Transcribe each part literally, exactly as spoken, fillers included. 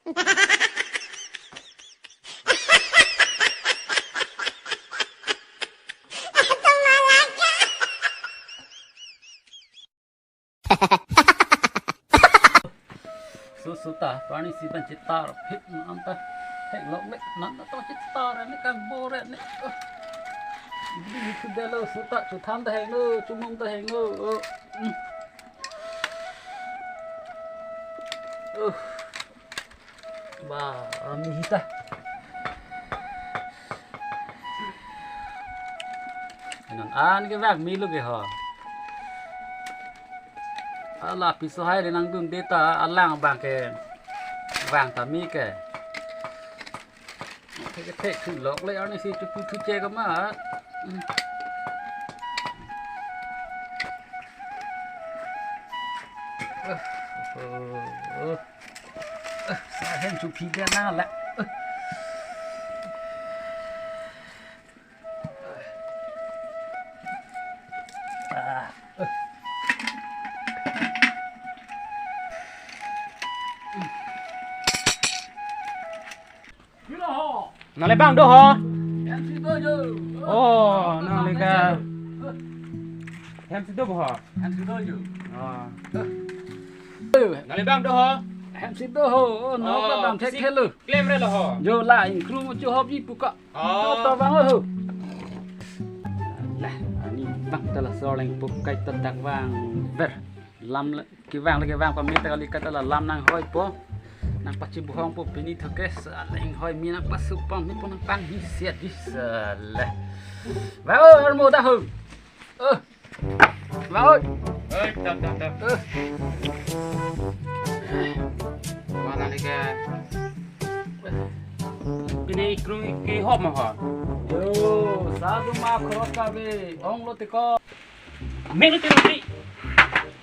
Su su ta, pani si pen chetar phit nan ta. Theklongle nan ta chetar ne kan bore ne. Oh. Di su delo su ta, chu than ta heng lo, chu mong ta heng lo. Oh. Mm. Oh. Ba, army hita. Nang an kevang melo ke ho. Ala piso hai le nangdunde ta alang abang kevang ta me ke. Thek thek thu lok le arni si chu pu thu che kama. Oh, oh, oh. Sa hen chu phi dia na la. Ah. Nang le bang do ho? Hem si do jo. Oh, nang le ka. Hem si do ho? Hem si do jo. Oh. Nang le bang do ho? Hem si do ho. Oh, no, ka dam thek si thek lo. Klem re lo ho. Jo la ingkru mo chu hop ji pu ka. Oh. To, to bang ho. Lah, ani bang ta la sorleng pu kai ta dak bang ver. Lam le, kevang le kevang pame ta kali kata la lam nanghoi po. Nangpachibuhong po pini thoke sa le inghoi mi nangpasuk pon mi po nangpangni siat di sa le. Ba o armo da ho. Eh. Ba o. Eh, tap, tap, tap. Eh. Mana le ke? Pini ikrung ke hop ma ha. Yo, sadu ma khorok ka be. Ong lo te ko. Mek lo te lo te.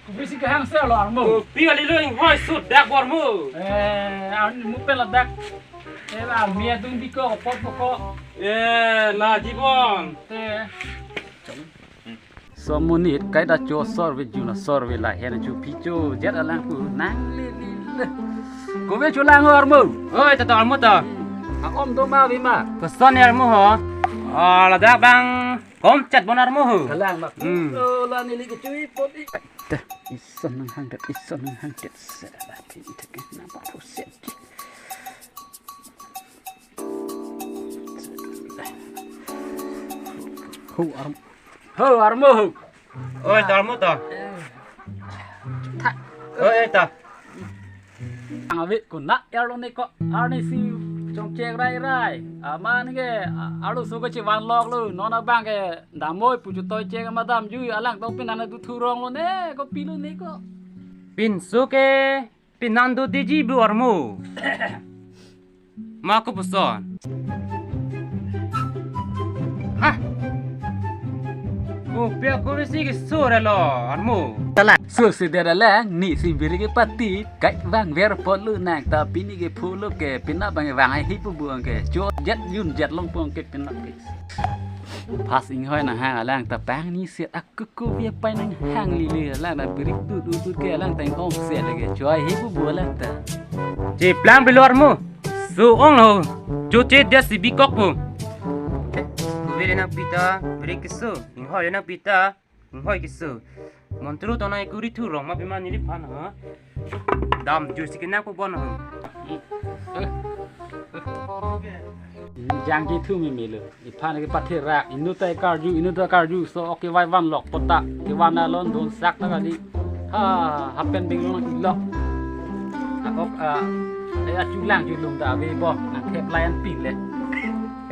Kopi si kehang se lo armo. Kopi kali lo inghoi su dak bo armo. Eh, an mu pen ladak. Eh, la mia dung di ko pot ko. Eh, la jibon. Te. Som monit kai da cho sorve juna sorve la hen chu phi cho jet alang pu nang li li le. Kopi cho lang armo. Oi, ta ta armo ta. A om do ma vi ma. Koson armo ho. Ah, ladak bang. Kom chat bon armo ho. Kalang mak. Hmm. Oh, la neli kechui pot i. Teh, ison nanghang det, ison nanghang det. Sela pin teke nangpaphuset. Ho arm. Ho armo ho. Oi, ta armo ta. Tha. Oi, ta. Ang ave ko na er lo ne ko arni si chongchek rai rai. Aman ke a-, arloso ke chevan lok lo. Non abang ke damoi pu chutoi chek ma damjui alang tong pin nana du thurong lo ne ko pilo ne ko. Pinso ke pinan do diji bu armo. Ma ko puson. Ah. Kopi ako bisi ke sur lo armo. Tala. Sur si dera le ni si biri ke pati kai bang ver pon lu nang ta pini ke phulo ke pina bang vang ai hi pu buang ke. Cho jet yun jet long pong ke pina ke. Pas inghoi nanghang alang ta pangni siat ak kuku via pai nanghang li li alang na birik tu tu tu ke alang ta ong siat lagi. Cho ai hi pu bu alang ta. Cheplang pilo armo. Su ong lo. Cho che dia si bikok pu. Kuve le nang pita, birik keso. Inghoi le nang pita, inghoi keso. Montru to nang ikuri thurong ma pima neli phan ha. Damjui si ke nang pu bon ha. Jangji thu mi mi lo. Iphan ke patherak, inut ta karju, inut ta karju, so ok ke vai van lok pota, ke van alon don sak ta kali. Ha, hapen bing long ilok. Akok, ah, eh, achulang ju lum ta ave bo, nang thep layan pin le.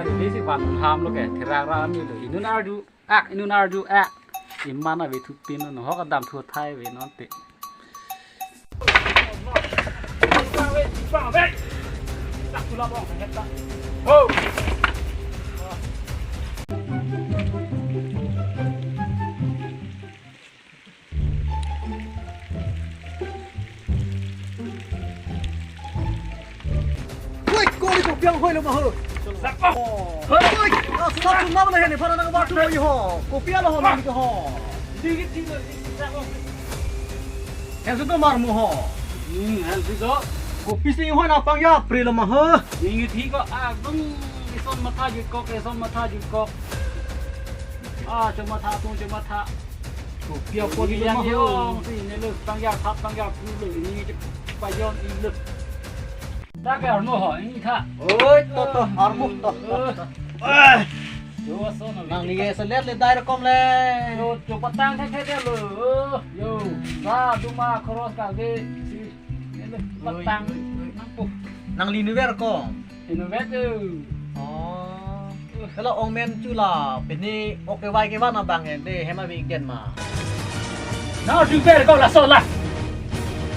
Kali si van ham lo ke, therak ra mi lo. Inut arju, ak, inut arju, ak. Iman ave thu pin no, ho ka dam thu thai ave non te. Woi, kori kopi ang hoi lo ma ho. Hoi, ah, sila chuma mana hene, para nang batu lagi ho. Kopi ala ho, lagi ho. Dikit sih, dikit sih. Yang sudah marmu ho. Hmm, yang sudah. Kopisi inghoi nangpangya pri lo ma ho. Ingi thi ko, ah, bang, ison matha jutkok, ison matha jutkok. Ah, chomatha, tung chomatha. Kopi apot lo ma ho. Yang yong si, ne lo, pangya thap, pangya kru lo, ingi je pajon ilo. Ta ke armo ho, ingi tha. Oi, to, to, armo, to, to, to. Eh. Jo, ason lo. Nangli ke selet le dai rekom le. Jo, jo patang the the lo. Yo, ba, duma, khoros ka de. Si, ne lo, patang. Oi, oi, oi. Nangpo. Nangli inutvet ko? Inutvet tu. Oh. Kalau ong men chu la, pini ok kevai kevan abang ya, de hem abi ken ma. Na, inutvet ko laso la.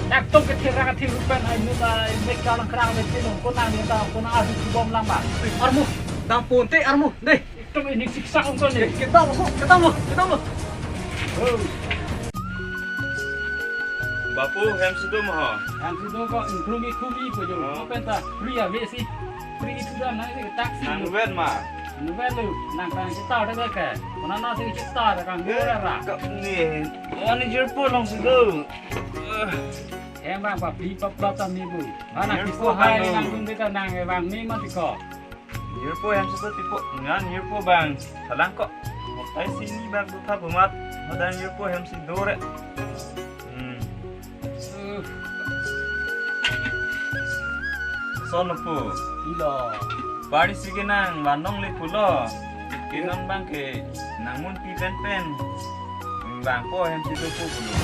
Nak tok ke thira ka thiru pen ai nu ta mek ka lang krang mek ke nong ko nang ni ta ko nang adu bom lang ba. Armo, dang ponte armo, de. Ekdom ini siksa ongkon ni. Kita mo, kita mo, kita mo. Oh. Bapu, hem si do ma ho? Hem si do ko ingklung ikhumi ko jo. Oh. Ko pen ta free ave si. Free itu dan nang si taxi. Nang vet ma. Nang vet lo, nang kang kita ada ke. Kona na si kita ada kang gora ra. Kap ni. Ani jirpo long si do. Em bang pa pi pa plot ta ni bu. Ana jirpo kiso hai bang. Nang tung de ta nang e bang ni ma ti ko. Jirpo hem si do tipo ngan jirpo bang. Salang ko. Hotai si ni bang tu tha bumat. Hotai jirpo hem si do re. Hmm. Uh. Son pu. Ilo. Pari si ke nang vanong le pulo. Ke nang bang ke nang mun pi pen pen. Bang ko hem si do pu pulo.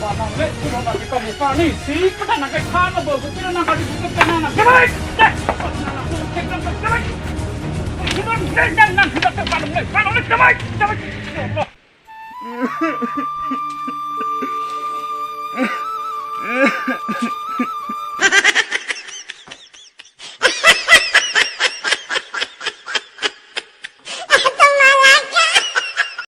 Vanong le pulo na ke kamu kani si kita na ke khana bo ko kita na ka di ko kita na. Kemai. Deh. Kita na ko kita na kemai. Kita na nang kita ke vanong le. Vanong le kemai. Kemai. Ya Allah.